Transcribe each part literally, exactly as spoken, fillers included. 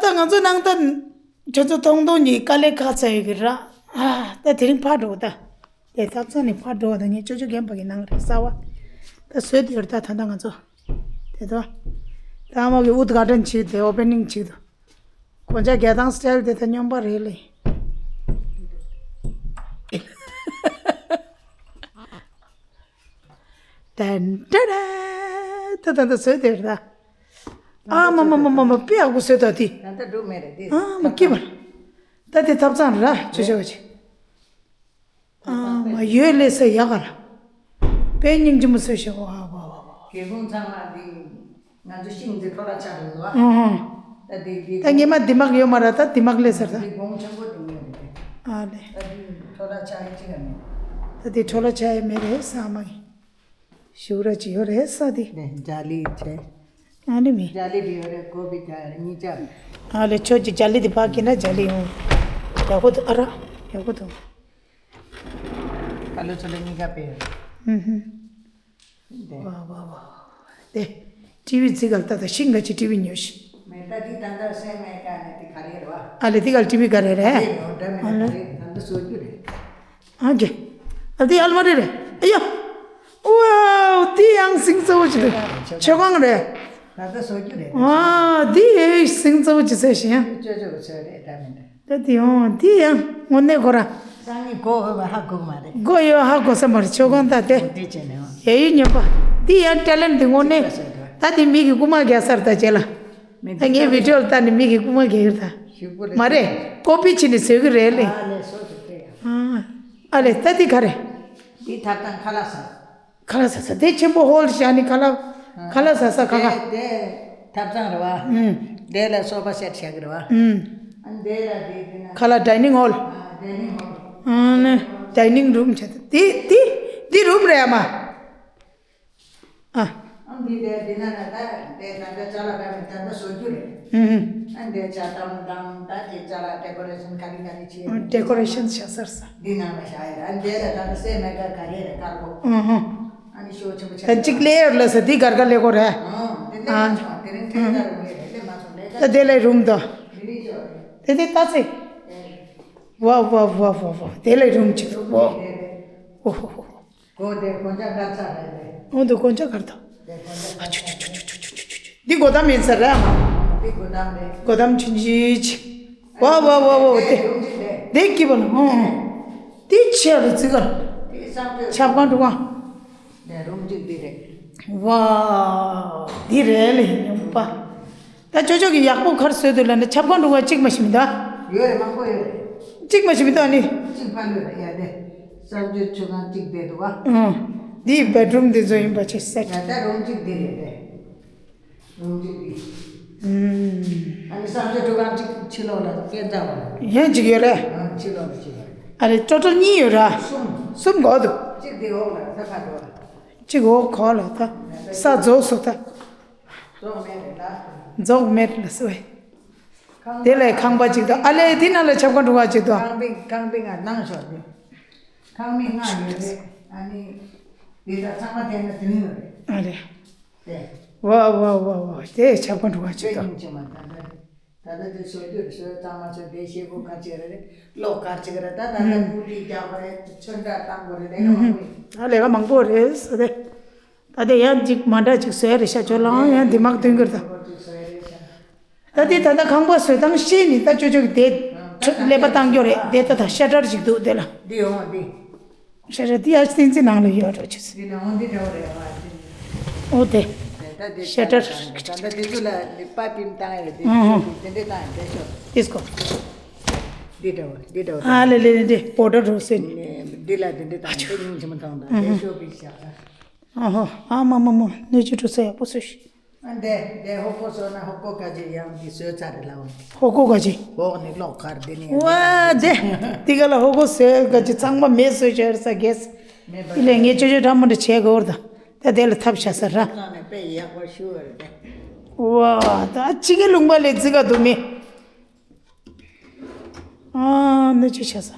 ད་ང་ཚོ་ནང་ད་ཁྱོད་ཚོ་མཐོང་མཐོང་གཉིས་དཀའ་ལས་ཁག་ཚ་ཡོད་ཀྱི་ར། ཨ་ད་དེ་རིང་ཕར་འགྲོ་ད། དེ་ཐབ་ཚང་ནས་ཕར་འགྲོ་ད། ངས་ཅོ་ཅོ་རྒན་པ་གི་ནང་རེད་གསར་བ། ད་བཟོས་དེ་ཡོད་ད། ད་ད་ང་ཚོ་དེ་ད་ད་མ་གི་ཨུད་གྷ་ཌན་བྱས་ཏེ་ཨོ་པེ་ནིང་བྱས་འདུག་གོ་ཆ་རྒྱ་ཐང་སི་ཊལ་དེ་ད་སྨྱོན་པ་རེད་ལེ། ཏན་ཏན་ཏན། ད་ད་ད་བཟོས་དེ་རེད་ད། ཨ་མ་མ་མ་མ་མ་དཔེ་ཡག་པོ་བཟོས་ད་དེ། ད་ལྟ་འགྲོ་མེད་རེད་དེ། ཨ་མ་སྐྱིད་པ། ད་དེ་ཐབ་ཚང་ར་ཅོ་ཅོ་བ་ཅི། ཨ་མ་ཡོད་ལེ་ས་ཡག་ག་ལ། དཔེ་སྙིང་རྗེ་མོ་བཟོས་ཤག་ཝ་ཝ་ཝ་ཝ། སྒེའུ་ཁུང་ཚང་མ་འདི་ང་ཚོ་ཤིང་འདི་འཕྲོ་བརླག་ཆགས་རེད་བ། ཨ་ཧ། ད་འདི་འདི་ད་ཉི་མ་འདི་མག་ཡོད་མ་རེད། ད་འདི་མག་ལས་ཟེར་ད། འདི་གོང་ཆེན་པོ་འདི་ཉོས་རེད། ཨ་ལེ། ད་འདི་འཕྲོ་བརླག་ཆགས་ཡ་ཅི་ག་མེད། ད་འདི་འཕྲོ་བརླག་ཆགས་ཡ་མེད་རེད་ས་མ་གི། ཞུ་ར་ཅི་ཡོད་རེད་ས་འདི། ནས་ཇ་ལི་བྱས། ཨ་ནི་མི། ཇ་ལི་བི་ཡོད་རེད། ཀོ་བི་ཇ་རེད། གཉིས་ཆ་རེད། ཨ་ལེ་ཁྱོད་ཀྱི་ཇ་ལི་འདི་ཕར་ཁྱེར་ན་ཇ་ལི་ཡོང་། ཡག་པོ་འདུག་ཨ་ར་ཡག་པོ་འདུག་ཁ་ལོ་ཚོ་ལ་གཉིས་ཀ་དཔེ་ཡོད་རེད། ཨུ་ཧུ། འདི། ཝ་ཝ་ཝ། དེ། ཊི་ཝི་རྩིག་ག་ལ་ལྟ་ད་ཤིང་ག་ཅི་ཊི་ཝི་ཉོས་ཤིག་མེ་ད་འདི་ད་ལྟ་སེམས་མེད་ཀ་ནས་འདི་ག་རེ་རེད་བ། ཨ་ལེ་འདི་ག་ལ་ཊི་ཝི་ག་རེ་རེད། འདི་ཡོད་འདྲ་མེད་ཨ་ལེ། ག་རེ་ད་ལྟ་བཟོ་རྒྱུ་རེད། ཨ་ཀེ། ཨ་འདི་ཨལ་མ་རི་རེད། ཨ་ཡ། ཝའོ་འདི་ཡང་སིང་གཙོ་བོ་ཅིག་འདུག་མཆོད་ཁང་རེད། ད་ལྟ་བཟོ་རྒྱུ་རེད། ཨ་འདི་ཨེ་སིང་གཙོ་བོ་ཅིག་ཟེར་ཞིང་ཡང་། ཅོ་ཅོ་གི་ཚོད་རེད་ད་མིན་ད། ད་འདི་ཡང་འདི་ཡང་དངོས་གནས་ཁོ་ར། སང་ཉིན་སྒོ་ཕྱེ་བ་ཧ་གོ་གི་མ་རེད། སྒོ་ཕྱེ་བ་ཧ་གོ་ས་མ་རེད། མཆོད་ཁང་ད་དེ། འོ་དེ་བྱས་ནས་ཨང་། ཡ་ཡུལ་ཉོན་པ། འདི་ཡང་ཊེ་ལེན་ཊི་འདི་དངོས་གནས། ད་འདི་མི་གི་རྐུ་མ་རྒྱག་ས་རེད་ད་རྗེས་ལ། མི་ད་ངའི་བི་ཌི་ཡོ་ལ་ལྟ་ནས་མི་གི་རྐུ་མ་རྒྱག་གི་རེད་ད། ཞུ་གི་རེད། མ་རེད། ཀོ་པི་བྱས་ནས་བཟོས་གི་རེད་ལེ། ཨ་ལས་སོ་དེ་དེ་ཡང་། ཨ་ཨ་ལས་ད་འདི་ག་རེད། འདི་ཐབ་ཚང་ཁ་ལག་ཟ། ཁ་ལག་ཟ་ས་དེ་ཆེན་པོ་ཧོལ་བཞག་ནི་ཁ་ལག་ཁ་ལག་ཟ་ས་ཁ་ཁ། དེ་དེ་ཐབ་ཚང་རེད་བ། ཨུམ། དེ་ལ་སོ་ཕ་སེ་ཊི་བཞག་གི་རེད་བ། ཨུམ། ཨ་ནི་དེ་ལ་དེ་དེ་ན། ཁ་ལག་ཌའི་ནིང་ཧོལ། ཨ་ཌའི་ནིང་ཧོལ། ཨ་ནི་ཌའི་ནིང་རུམ་བྱས་ཏེ་དེ་དེ་རུམ་རེད་ཨ་མ། ཨ། ཨ་འདི་དེ་འདི་ན་ན་ད་དེ་ད་ལྟ་ཅ་ལག་ད་མི་ད་ལྟ་བཟོ་རྒྱུ་རེད། ཨུམ། ཨ་འདི་ཇ་དམ་དང་ད་དེ་ཅ་ལག་ཌེ་ཀོ་རེ་ཤན་ག་རེ་ག་རེ་བྱས། ཨ་ཌེ་ཀོ་རེ་ཤན་བྱ་ས་རེད་ས། འདི་ནང་ལ་བཞག་ཡོད། ཨ་འདི་ལ་ད་ལྟ་སེ་མེ་ཀ་ག་རེ་རེད་དཀར་པོ། ཨུ་ཧུ། ཨ་ནི་ཤོག་ཆེན་པོ་ཆེ། ད་གཅིག་ལེ་ཡར་ལ་ས་འདི་གར་ག་ལེ་གོ་རེད། ཨ་འདི་ལེ་མ་ཨ་སོང་དེ་རིང་ཐེངས་ད་རུང་ཡོད་རེད་ལེ་མ་སོང་ལེ་ད། ད་དེ་ལ་རུམ་དོ། འདི་ལེ་ཤོག་རེད། དེ་དེ་ལྟ་ཚེ། ཝ་ཝ་ཝ་ཝ་ཝ་དེ་ལ་རུམ་གཅིག་ཏུ་ཝ། ཨོ་ཧོ་ཧོ། གོ་དེ་གོན་ཆ་གར་ཚ་རེད་ལེ། འོ་འདུག་གོན་ཆ་གར་དོ། དེ་གོན་ཆ་གར་ཚ་རེད། འདི་སྒོ་དམ་ཡིན་ས་རེད་ཨ་མ། འདི་སྒོ་དམ་རེད། སྒོ་དམ་ཆུང་ཆུང་ཅིག་ཝ་ཝ་ཝ་ཝ་དེ། དེ་སྐྱིད་པ་ནོ། དེ་ཆེ་རུ་ཙི་གར། དེ་བསམ་སྤྱོད། ཆབ་ཁང་འགྲོ་ག་དེ་རུམ་གཅིག་འདི་རེད། ཝ། འདི་རེད་ལེ་ཉོན་པ། ད་ཅོ་ཅོ་གི་ཡག་པོ་གར་བཟོས་འདུག་ལ་ནི་ཆབ་ཁང་འགྲོ་ག་གཅིག་མ་ཤི་མི་འདུག་ཡོད་རེད་མང་པོ་ཡོད་རེད། གཅིག་མ་ཤི་མི་འདུག་ཨ་ནི། གཅིག་ཕ་ལོས་རེད་ཡ་དེ། གསར་འགྱུར་ཆུ་ཁང་གཅིག་བསྡད་འདུག་བ། ཨང་། འདི་བེད་རུམ་འདི་ཚོ་ཡིན་པ་ཆེ་སེ་ཊི། ད་ལྟ་རུམ་གཅིག་འདི་རེད་དེ། རུམ་གཅིག་འདི། ཨུམ། ཨ་ནི་གསར་འགྱུར་ཆུ་ཁང་གཅིག་ཕྱི་ལོགས་ལ་སྐས་འཛེགས་པ་རེད། ཡང་གཅིག་ཡོད་རེད། ཨང་ཕྱི་ལོགས་ལ་གཅིག་ཡོད་རེད། ཨ་རེ་ཊོ་ཊལ་གཉིས་ཡོད་ར། གསུམ། གསུམ་གོ་འདུག་གཅིག་འདི་འོག་ལ་ད་ཕ་འགྲོ་བ། གཅིག་འོག་གོ་ལ་ད། ས་རྫོགས་སོ་ད། རྫོགས་མེད་རེད་ལ། རྫོགས་མེད་ལ་སོ་ཨེ། དེ་ལས་ཁང་པ་གཅིག་དང་ཨ་ལས་དེ་ནང་ལ་ཆབ་ཁང་འགྲོ་བ་གཅིག་དང་། ཁང་པའི་ཁང་པའི་ང་ནང་ཞོག་དེ། ཁང་མིག་ལྔ་ཡོད་རེད། ཨ་ནི། དེ་དག་ཚང་མ་དེ་ན་དེ་ནི་ཡོད་རེད། ཨ་རེད། དེ། ཝ་ཝ་ཝ་ཝ་དེ་ཆབ་ཁང་འགྲོ་བ་གཅིག་དང་། ད་ལྟ་དེ་ཞོ་རྒྱུ་རེད་ཞོ་གཙང་མ་ཚོ་དེ་ཤེལ་སྒོ་ག་ཅིག་རེད། གློག་ག་ཅིག་རེད་ད་ད་ལྟ་ཨུམ། སྐུ་ལུས་རྒྱག་པ་རེད་ཚོན་ཁྲ་བཏང་དགོས་རེད་ལས་ཀ་མང་པོ་ཡོད། ཨ་ལས་ཀ་མང་པོ་རེད་ཟེར་ཏེ། ད་དེ་ཡང་ཅིག་མ་འདྲ་ཅིག་བཟོས་རེད་ཤག་ཅོ་ལང་ཡང་འདི་མག་སྟོན་གྱི་རེད་ད། ད་དེ་ད་ལྟ་ཁང་པ་བཟོས་སྟངས་ཤེས་ནི་ད་ཅོ་ཅོ་གི་དེ་ཀླད་པ་བཏང་རྒྱུ་རེད་དེ་ད་ད་ཤ་ཊར་ཅིག་འདུག་དེ་ལ། འདི་ཡོང་འདི། ཤ་ཊར་འདི་ཨ་སྟེང་རྩེ་ནང་ལ་ཡོད་འགྲོ་ཆེ་ས། འདི་ནང་འདི་འདྲ་བ་རེད་བ། འོ་དེ། ད་ལྟ་འདི་ཤ་ཊར། ད་ལྟ་འདི་ཚོ་ལ་ནི་པ་པིམ་བཏང་ཡོད་འདི་ཨུ་ཧུ། འདི་འདྲ་བཏང་ཡོད་འདི་ཤོ། ཏིས་ཀོ། འདི་འདྲ་བ་འདི་འདྲ་བ། ཨ་ལེ་ལེ་ལེ་འདི་བོ་ཊར་རོ་སེ་ནི། འདི་ལ་འདི་འདྲ་བཏང་འདི་སྙིང་རྗེ་མོ་བཏང་དང་འདི་ཤོ་པིས་བཞག་ད། ཨ་ཧོ། ཨ་མ་མ་མ། སྣོད་བཅུད་འགྲོ་ས་ཡག་པོ་བཟོས་ཤིག་ཨ་འདས་འདས་ཧོ་ཀོ་བཟོ་ན་ཧོ་ཀོ་ག་ཅི་ཡང་འདི་བཟོས་ཚར་རེད་ལབ་འོང་། ཧོ་ཀོ་ག་ཅི། འོག་ནས་གློག་གར་འདི་ནས་ཡང་ཝ་འདི། འདི་ག་ལ་ཧོ་ཀོ་བཟོས་ག་ཅི་ཚང་མ་མེ་བཟོས་བྱས་ས་གེས། མེད་པ་དེ་ལས་ངས་ཅོ་ཅོ་འདྲ་མོ་འདྲ་བྱས་གོ་བར་དང་། ད་དེ་ལ་ཐབས་བྱ་ས་ར། ཚང་ནས་དཔེ་ཡག་པོ་ཞུ་བ་རེད་དེ། ཝ་ད་ཅི་གི་ལུང་པ་ལས་ཙི་ག་འདུག་མེ། ཨ་ནི་ཅི་བྱས་ས།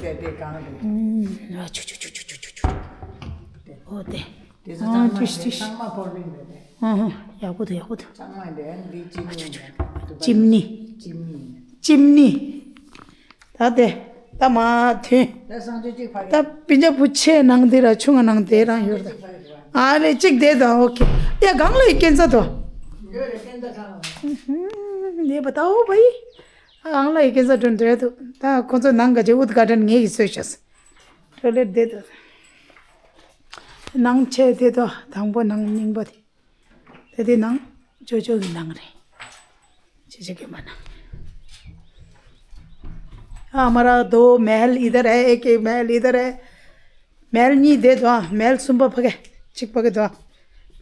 དེ་དེ་གང་རེད། ཨ་ཆུ་ཆུ་ཆུ། ཨོ་དེ། དེ་ཚོ་ཨ་ཚང་མ་ཏིཤ་ཏིཤ། ཚང་མ་ཕོར་ལིང་རེད་དེ། ཨ་ཧ། ཡག་པོ་འདུག་ཡག་པོ་འདུག་ཚང་མ་དེ་འདི་ཅི་ཨ་ཆུ་ཆུ། ཅིམ་ནི། ཅིམ་ནི། ཅིམ་ནི། ད་དེ། ད་མ་ཐོན། ད་སང་ཆུ་གཅིག་ཕ་གི། ད་པི་ཉ་བུ་ཆེ་ནང་དེ་ར་ཆུང་ང་ནང་དེ་རང་ཡོད་ད། ཨ་ལེ་གཅིག་དེ་ད་ཨོ་ཁེ། ཡ་གང་ལ་ཡི་སྐྱེན་ས་དོ། ཡོད་རེད་སྐྱེན་ས་ཚང་། ཧུམ་ལེ་པ་ད་ཨོ་བ་ཡི། ཨ་གང་ལ་ཡི་སྐྱེན་ས་དྲོན་དོད་དོ། ད་ཁོ་ཚོ་ནང་ག་ཅེ་ཨུད་ག་དྲན་ངེ་ཡི་སོས་ཤ་སི། ཊོ་ལེཊ་དེ་དོ། ནང་ཆེ་དེ་དོ་དང་པོ་ནང་རྙིང་པ་དེ། ད་དེ་ནང་ཅོ་ཅོ་གི་ནང་རེད། ཅི་ཅི་གི་མ་ན། हमारा दो महल इधर है, एक महल इधर है। महल གཉིས་དེ་དོ། महल གསུམ་པ་ཕ་གི། གཅིག་ཕ་གི་དོ།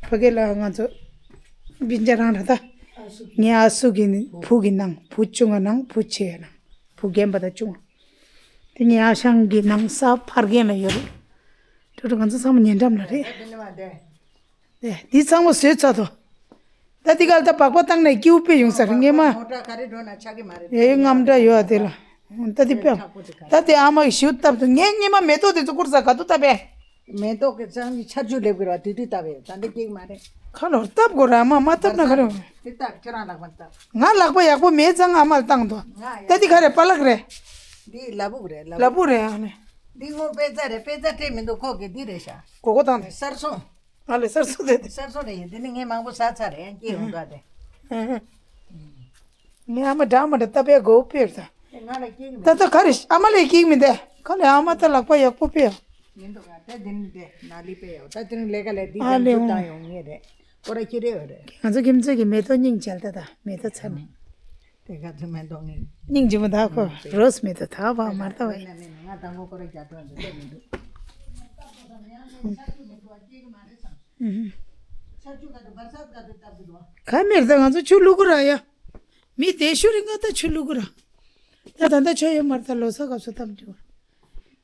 ཕ་གི་ལ་ང་ཚོ་སྦིན་ཅ་རང་ར་ད། ངའི་ཨ་སུ་གི་བུ་གི་ནང་བུ་ཆུང་ང་ནང་བུ་ཆེ་ནང་བུ་རྒན་པ་ད་ཆུང་ང་། དེ་ངའི་ཨ་ཞང་གི་ནང་ས་ཕར་རྒན་ལ་ཡོད་རེད། ཏུ་ཏུ་ང་ཚོ་ཚང་མ་ཉེ་འགྲམ་ལ་རེད། ཨེ། འདི་ཚང་མ་བཟོས་ཚར་དོ། ད་འདི་ག་ལ་ད་སྦག་སྦག་བཏང་ནས་སྐྱིའུ་དཔེ་ཡོང་ས་རེད་སྔས་མ། མོ་ཊ་ག་རེ་འགྲོ་ན་ཆག་གི་མ་རེད། ཡེ་ཡེ་རྔམ་འདྲ་ཡོད་ཨ་དེ་ལ། ད་འདི་དཔེ། ད་དེ་ཨ་མ་གི་ཞུ་བཏབ་དུ་ངས་སྔས་མ་མེ་ཏོག་དེ་ཚོ་བསྐུར་ས་ག་དུ་བཏབ་པས། མེ་ཏོག་གི་ཚང་གི་ཆར་ཆུ་སླེབས་གི་ར་དུས་དུས་བཏབ་པས། ད་འདི་སྐྱེ་གི་མ་རེད། ཁ་ལོར་བཏབ་དགོས་ར་ཨ་མ་མ་བཏབ་ན་ག་རེ། འདི་བཏབ་ཁྱོད་རང་ལག་པ་བཏབ། ང་ལག་པ་ཡག་པོ་མེད་ཙང་ཨ་མ་ལ་བཏང་དོ། ང་ཡག་ད་འདི་ག་རེ་པ་ལག་རེད། འདི་ལ་ཕུག་རེད་ལ་ལ་ཕུག་རེད་ཨ་ནི། འདི་སྔོ་པད་ཚལ་རེད། པད་ཚལ་སྤྲད་མི་འདུག་ཁོ་གི་འདི་རེད་ཤག་སྒོར་སྒོར་བཏང་དེ། གསར་སོང་། ཨ་ལེ་གསར་སོང་དེ་དེ། གསར་སོང་རེད་ཡིན། འདི་ནི་ངས་མང་པོ་ཟ་ཚར་རེད། ཡང་སྐྱེ་ཡོང་འདུག་དེ། ཨ་ཧ། ངས་ཨ་མ་འདྲ་མ་འདྲ་ལྟ་བའི་སྒོ་ཕེར་ད། ང་ལ་སྐྱེ་གི་མེད། ད་ད་ག་རེ་ཨ་མ་ལས་སྐྱེ་གི་མི་འདུག་ག་ལེ་ཨ་མ་ད་ལག་པ་ཡག་པོ་ཕེར། མི་འདུག་ག་ད་འདི་ནི་དེ་ན་ལི་ཕེར་ཡོད། ད་དེ་རིང་ལས་ཀ་ལས་འདི་ཨ་ལེ་ད་ཨོ། བཏང་ཡོང་ངེས་རེད། སྐོར་ར་ཁྱེར་ཡོད་རེད། ང་ཚོ་ཁྱིམ་མཚེས་ཀྱི་མེ་ཏོག་སྙིང་རྗེ་ལྟ་ད་མེ་ཏོག་ཚར་ནས། དེ་ག་ཚོད་མེ་ཏོག་ངེས། སྙིང་རྗེ་མོ་ད་ཁོ་རོས་མེ་ཏོག་ད་བ་མར་ད་བ་ཡིན། ང་དང་པོ་སྐོར་ར་རྒྱག་འགྲོ་འདི་ལྟ་མི་འདུག་ཨུ་ཧུ། ག་མེར་ད་ང་ཚོ་ཆུ་བླུག་གི་ར་ཡ། མི་དེ་ཤུ་རི་ང་ད་ཆུ་བླུག་གི་ར། ད་ད་ད་ཆུ་ཡོད་མར་ད་ལོ་སོ་སྐབས་སུ་བཏབ་འགྲོ།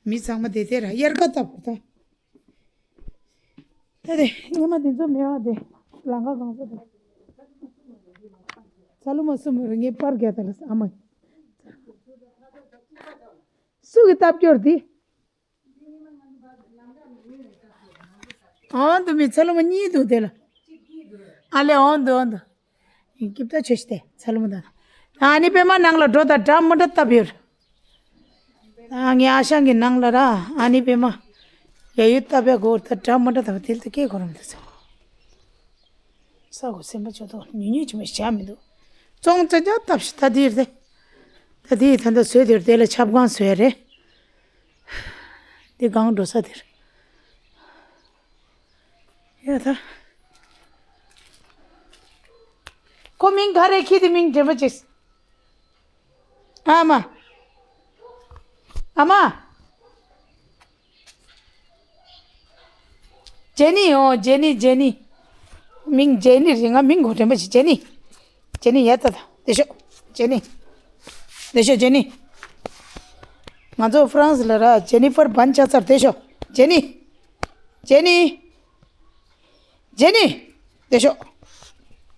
མི་ཚང་མ་དེ་དེ་ར་དབྱར་ཁ་བཏབ་གི་ད། ད་དེ་ཉི་མ་དེ་ཚོ་མེད་བ་དེ། ལང་ཀ་གང་ཚོ་དེ། ཚ་ལུ་མ་སུ་མ་རུ་ངའི་པར་རྒྱག་ད་ལ་ཨ་མ། སུ་གི་སྟབས་སྐྱོར་དེ། ཨོང་དུ་མི་ཚ་ལུ་མ་གཉིས་འདུག་དེ་ལ། ཨ་ལེ་ཨོང་དུ་ཨོང་དུ། སྐྱིབས་ད་ཆོས་ཤི་སྟེ་ཚ་ལུ་མ་ད། ཨ་ནི་པེ་མ་ནང་ལ་འགྲོ་ད་འདྲ་མ་འདྲ་སྟབས་ཡོད། ཨ་ངའི་ཨ་ཞང་གི་ནང་ལ་ར་ཨ་ནི་པེ་མ། ཡ་ཡུ་ལྟ་བའི་སྒོར་ད་འདྲ་མ་འདྲ་ལྟ་བ་དེ་ལ་ད་སྐད་གོ་རམ་ད་ཚོ། ས་གོ་སེམས་པ་ཆོད་དོ་ཉུང་ཉུང་ཅི་མ་བྱ་མི་འདུག་ཙོང་ཙེ་ཅག་སྟབས་ཤི་ད་དེ་རེད། ད་དེ་ད་ད་བཟོས་དེ་རེད། དེ་ལ་ཆབ་གང་བཟོས་རེད། དེ་གང་འགྲོ་ས་དེ་རེད། ཡ་ད། ཁོ་མིང་ག་རེ་ཁྱི་དེ་མིང་དྲན་པ་ཅིག་ཨ་མ། ཨ་མ། ཇེ་ནི་ཨོ་ཇེ་ནི་ཇེ་ནི། མིང་ཇེ་ནི་རེད། ང་མིང་གོ་དྲན་པ་ཞིག་ཇེ་ནི། ཇེ་ནི་ཡ་ད་ད་དེ་ཤོག་ཇེ་ནི། དེ་ཤོག་ཇེ་ནི། ང་ཚོ་ཧྥ་རན་སི་ལ་ར་ཇེ་ནི་ཧྥར་བན་ཆ་ཚར་དེ་ཤོག་ཇེ་ནི། ཇེ་ནི། ཇེ་ནི། དེ་ཤོག་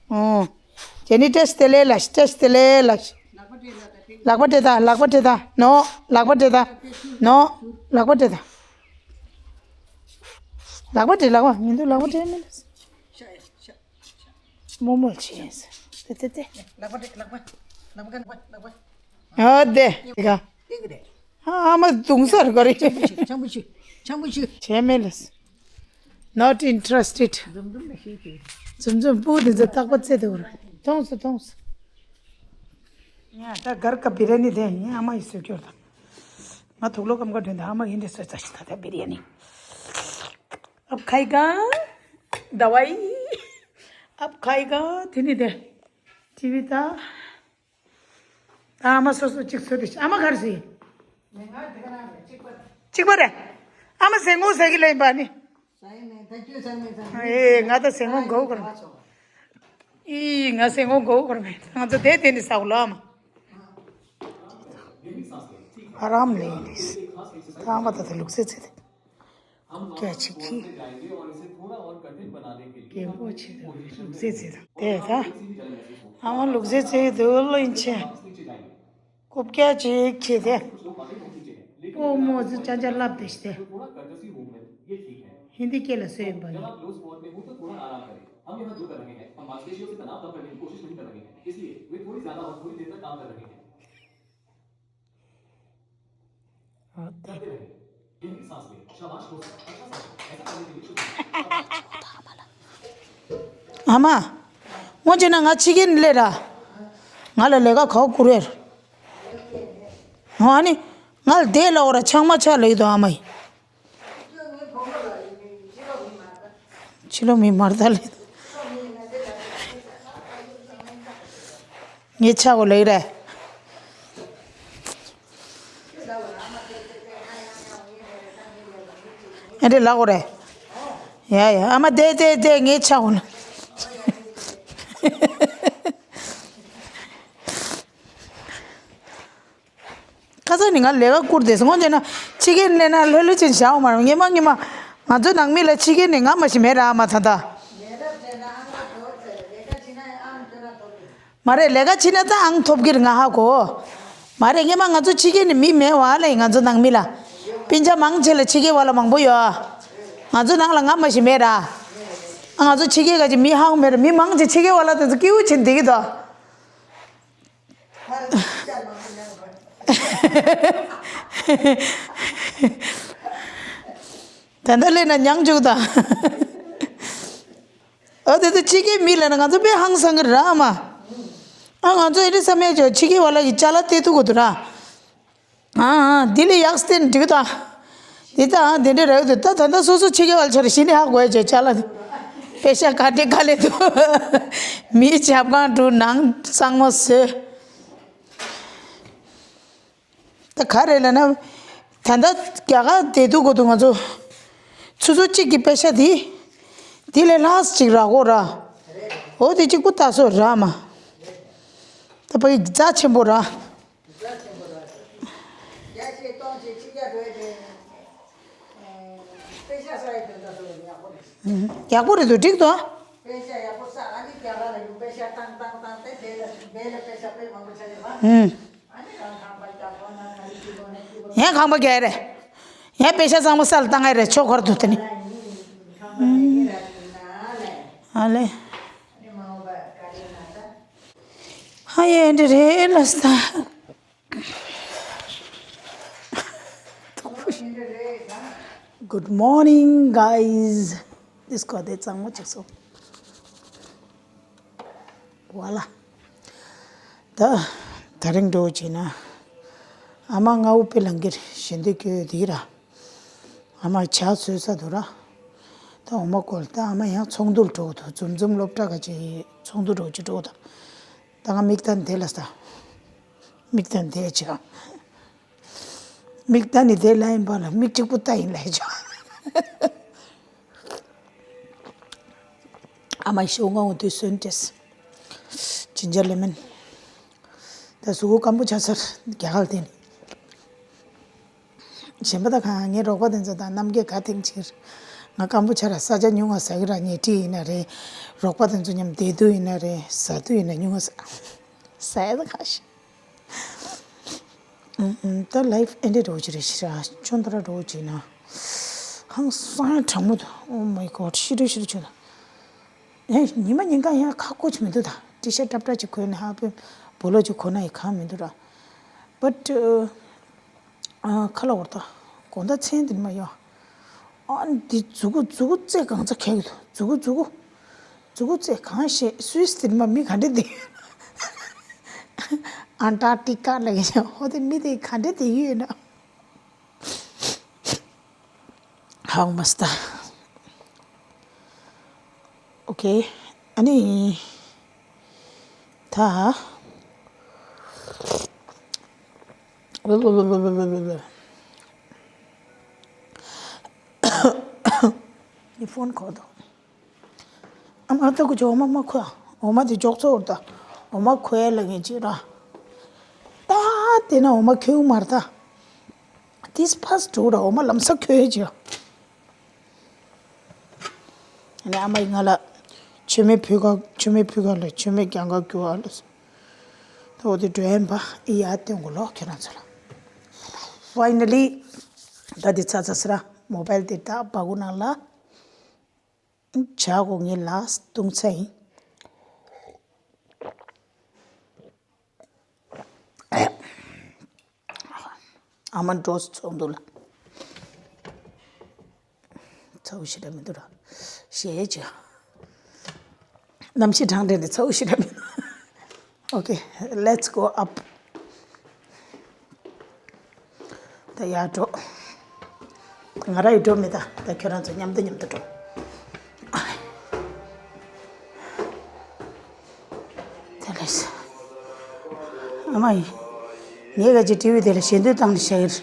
ཨོ། ཇེ་ནི་བཀྲ་ཤིས་བདེ་ལེགས་ལགས། བཀྲ་ཤིས་བདེ་ལེགས་ལགས། ལག་པ་སྤྲད་ད། ལག་པ་སྤྲད་ད། ནོ། ལག་པ་སྤྲད་ད། ནོ། ལག་པ་སྤྲད་ད། ལག་པ་སྤྲད། ལག་པ་མི་འདུག་ལག་པ་སྤྲད་མི་འདུག་མོ་མོ་ཆེ་ཡིན་ས། དེ་དེ་དེ། ལག་པ་སྤྲད། ལག་པ། ལག་པ་ལག་པ་ལག་པ། ཨ་དེ། དེ་ག་ཨ་མ་དུང་སར་ག་རེ། ཆང་བུ་ཆུ། ཆང་བུ་ཆུ། ཆང་བུ་ཆུ། བྱས་མེད་ལ། Not interested. འཛུམ་འཛུམ་ལ་ཤེས་ཀྱི། འཛུམ་འཛུམ་པོ་དེ་ཚོ་རྟག་པ་རྩེ་དེ་བར། མཐོང་སོ་མཐོང་སོ། ཡ་ད་གར་ཀ་བི་ར་ནི་དེ་ཡིན། ཨ་མ་ཡི་སོས་སྐྱོར་དང་། ང་དུག་ལོ་ཀམ་ཀ་དྲོན་དང་ཨ་མ་ཡིན་དེ་སོས་ཙ་ཞིག་ད་ད་བི་ར་ནི། ཨབ་ཁའི་ག་ད་བའི། ཨབ་ཁའི་ག་དེ་ནི་དེ། ཏི་བི་ད། ད་ཨ་མ་སོ་སོ་གཅིག་བཟོས་ཏེ་ཨ་མ་གར་སི། གཅིག་པ་རེད། ཨ་མ་ཟས་ངོ་ཟ་གི་ལ་ཡིན་པ་ནི། ཨེ་ང་ད་ཟས་ངོ་མགོ་བོ་སྐོར་མེད། ཨི་ང་ཟས་ངོ་མགོ་བོ་སྐོར་མེད། ང་ཚོ་དེ་དེ་ནི་ཟ་གོ་ལ་ཨ་མ། ཨ་རམ་ལེ་ཡིན་ནི། ད་ཨ་མ་ད་ད་ལུག་རྫི་རྫི་དེ། སྐད་ཅིག་གིས། རྒན་པོ་ཆེ་དུ་ལུག་རྫི་རྫི་དང་དེ་ད། ཨ་མ་ལུག་རྫི་རྫི་དུ་ལོ་ཡིན་ཆེ། རྐུབ་བཀྱག་ཅིག་ཆེ་དེ། སྤོ་མོ་ཚོ་ཅ་ཅ་ལབ་དེ་ཤི་དེ། ཧིན་དི་སྐད་ལ་སོས་ཡིན་པ་ཡིན། इसलिए वे थोड़ी ज्यादा और थोड़ी देर तक काम कर रहे थे। करते रहे। गहरी सांस लें, शाबाश दोस्त, अच्छा सा है। ऐसा करने के लिए शुक्रिया। ཨ་མ། སྔོན་ཆད་ན་ང་ཕྱི་རྒྱལ་ནས་སླེབས་ར། ང་ལ་ལས་ཀ་ག་པར་བསྐུར་ཡོད། ཨ་ནི། ང་ལ་བསྡད་ལ་འོ་ར་ཆང་མ་ཆག་ལ་ཡོད་དོ་ཨ་མ་ཡིན། ཕྱི་ལོགས་མི་མར་ད་ལེ། ངས་ཆག་གོ་ལེ་རེད། ཨེ་འདྲས་ལགས་གོ་རེད། ཡ་ཡ་ཨ་མ་བསྡད་བསྡད་བསྡད་ངས་ཆག་གོ་ལེ། ཁ་སང་ནས་ང་ལས་ཀ་བསྐུར་ཏེ་སོང་ཙང་ན་ཕྱི་རྒྱལ་སླེབས་ན་ལྷོད་ལྷོད་ཅིག་བཞག་འོང་མ་རུང་། ངེས་མ་ངེས་མ་ང་ཚོ་ནང་མི་ལ་ཕྱི་རྒྱལ་ནས་ང་མ་ཞིག་མེད་ར་མ་ད་ད། མ་རེད། ལས་ཀ་ཕྱིན་ན་ད་ཨང་ཐོབ་ཀྱི་རེད་ང་ཧ་གོ། མ་རེད། ངེས་མ་ང་ཚོ་ཕྱི་རྒྱལ་ནས་མི་མེད་བ་ལས་ང་ཚོ་ནང་མི་ལ། སྤུན་ཆ་མང་ཆེ་ལ་ཕྱི་རྒྱལ་བ་ལ་མང་པོ་ཡོད། ང་ཚོ་ནང་ལ་ང་མ་ཞིག་མེད་ར། ཨ་ང་ཚོ་ཕྱི་རྒྱལ་ག་ཅིག་མི་ཧ་གོ་མེད་ར། མི་མང་ཆེ་ཕྱི་རྒྱལ་བ་ལ་དེ་ཚོ་སྐྱིད་པོ་བྱེད་བསྡད་ཀྱི་འདུག་ད་ལྟ་སླེབས་ན་མྱང་བཅུག་དང་། ཨོ་དེ་ཚོ་ཕྱི་རྒྱལ་མི་ལ་ན་ང་ཚོ་དཔེ་ཧང་སང་གི་རེད་ཨ་མ། ཨ་ང་ཚོ་ཨེ་རི་བསམ་ཡས་ཅོ་ཕྱི་རྒྱལ་བ་ལ་གི་ཅ་ལག་སྟེར་ཐུབ་དགོས་འདུག་ར། ཨ་ཨ་འདི་ལས་ཡག་སྟེར་འགྲིག་དང་། འདི་ལྟ་ཨ་འདི་འདྲ་རག་འདུག་ད་ད་ལྟ་སོ་སོ་ཕྱི་རྒྱལ་བ་ལ་ཆ་ར་གཞི་ནས་ཧ་གོ་ཡ་ཅོ་ཅ་ལག་དཔེ་ཤ་ག་འདྲ་ག་ལེ་འདུག་མིའི་ཇབ་གང་འགྲོ་ནང་གཙང་མ་བཟོས། ད་ག་རེད་ལབ་ན། ད་ལྟ་རྒྱ་གར་བསྡད་དུས་གོ་དུ་ང་ཚོ། ཆུ་ཚོད་གཅིག་གི་པེ་ཤ་དེ། དེ་ལས་ལྷག་ཅིག་རག་གོ་ར། འོ་དེ་གཅིག་པུ་ལྟ་སོ་ར་མ། ད་ཕ་གི་རྩ་ཆེན་པོ་ར། ཡག་པོ་རེད་འདུག་འགྲིག་འདུག་ཡང་ཁང་པ་རྒྱག་རེད། ཡང་པེ་ཤ་གཙང་མ་ས་ལ་བཏང་ཡ་རེད་ཆོག་གར་འདུག་དེ་ནི། ཨ་ལེ། ཧ་ཡེ་འདི་རེད་ལ་ས། Good morning, guys. This got it. ཙང་མ་ཅིག་སོ། Voila. ད་ད་རིང་འགྲོ་བྱས་ན། ཨ་མ་ང་འུ་པེ་ལང་གིར་ཞེ་འདོད་སྐྱོ་ཡོད་དེ་ར། ཨ་མ་ཇ་བཟོས་ཚར་འདུག་ར། ད་འོ་མ་བསྐོལ། ད་ཨ་མ་ཡང་ཚོགས་འདུར་འགྲོ་འདུག་འཛོམས་འཛོམས་སློབ་གྲྭ་ག་ཅིག་ཚོགས་འདུ་འགྲོ་ཅིག་འགྲོ་དང་། ད་ང་མིག་ལྟ་ནས་བསྡད་ལ་ས། མིག་ལྟ་ནས་བསྡད་ཅིག་མིག་ལྟ་ནས་བསྡད་ལ་ཡིན་པ་ལ་མིག་གཅིག་པུ་ལྟ་ཡིན་ལ་ཡིན་ཅིག་ཨ་མ་ཤོག་ང་འོ་དུས་སོན་ཏེས། ཇིན་ཇར་ལེ་མོན། ད་གཟུགས་པོ་སྐམ་པོ་ཆགས་ཚར་རྒྱ་གར་དེ་ནི། གཞན་པ་ད་གང་ངའི་རོགས་པ་དེ་ཚོ་དང་རྣམ་རྒྱལ་ག་ཐེངས་ཕྱིར། ང་སྐམ་པོ་ཆགས་ར་ས་ཆ་ཉུང་ང་ཟ་གི་ར་ཉལ་ཁྲི་ཡིན་ན་རེད། རོགས་པ་དེ་ཚོ་མཉམ་བསྡད་དུས་ཡིན་ན་རེད་ཟ་དུས་ཡིན་ན་ཉུང་ང་ཟ། ཟ་ཡ་ད་ག་ཤི། ཨུམ་ཨུམ། ད་ལའིབ་ཨེ་འདྲས་འགྲོ་གི་རེད་ཤི་ར་ཅོན་ད་ར་འགྲོ་གི་ན། ཧང་སང་ཡ་གྲང་མོ་འདུག Oh my God. ཤི་རུ་ཤི་རུ་ཆུ་ན། ཨེ་ཉི་མ་ཉིན་གང་ཡང་ཁ་སྐོ་ཅིག་མི་འདུག་ད་ཊི་ཤར་ཊབ་ཊབ་ཅིག་གོན་ནས་ཧ་པེ་བོ་ལོ་ཅིག་གོན་ན་ཡི་གང་མི་འདུག་ར། But ཨ་ཁ་ལ་བོར་ད་དགོང་དག་མཚན་འདིར་མ་ཡོང་། ཨ་འདི་མཛུ་གུ་མཛུ་གུ་རྩེ་གང་ཚ་ཁེག་འདུག་མཛུ་གུ་མཛུ་གུ་མཛུ་གུ་རྩེ་གང་ཤེས་སུས་འདིར་མ་མི་ག་འདྲ་འདི། ཨན་ཊར་ཊི་ཀ་ལ་ཡིན་ཧོ་དེ་མི་དེ་ག་འདྲ་དེ་ཡོད་ན། ཧའུ་མ་སྟ། ཨོ་ཁེ། ཨ་ནི། ད། ནི་ཕོན་ཁོ་དོ། ཨ་མ་ལྟ་གུ་ཅོ་འོ་མ་མ་ཁོ། འོ་མ་དེ་འཇོག་ཚོ་འོར་ད། འོ་མ་ཁོ་ཡ་ལ་ངེ་ཅི་ར། ད་དེ་ན་འོ་མ་ཁོའུ་མར་ད། This past two ར་འོ་མ་ལམ་ས་ཁོའི་ཅི། ཨ་ནི་ཨ་མ་ཡིས་ང་ལ་མཆོད་མེ་ཕུལ་ག་མཆོད་མེ་ཕུལ་ག་ལ་མཆོད་མེ་རྒྱང་ག་རྒྱུ་བ་ལ། ད་འོ་དེ་འགྲོ་ཡན་པ་ཨི་ཡ་སྟོན་གོ་ལོ་ཁྱེད་རང་ཚོ་ལ། Finally ད་དེ་ཚ་ཚ་སི་ར་མོ་བལ་དེ་ད་བ་གུ་ནང་ལ། བྱ་གོ་ངའི་ལ་སྟོང་ཚ་ཡིན། ཨ་མ་འགྲོ་ཚོགས་འདུག་ལ། ཚ་བོ་ཞེ་དྲག་མི་འདུག་ར། ཞེས་བྱ། གནམ་གཤིས་གྲང་དྲན་ནས་ཚ་བོ་ཞེ་དྲག་མི་འདུག Okay, let's go up. ད་ཡར་འགྲོ། ང་རང་ཡི་འགྲོ་མི་ད། ད་ཁྱོད་རང་ཚོ་མཉམ་དུ་མཉམ་དུ་འགྲོ། དེ་ལས། ཨ་མ་ཡིན། ངས་ག་ཅིག་ཊི་ཝི་དེ་ལ་ཞལ་འདོན་བཏང་ནས་བཞག་གི་རེད།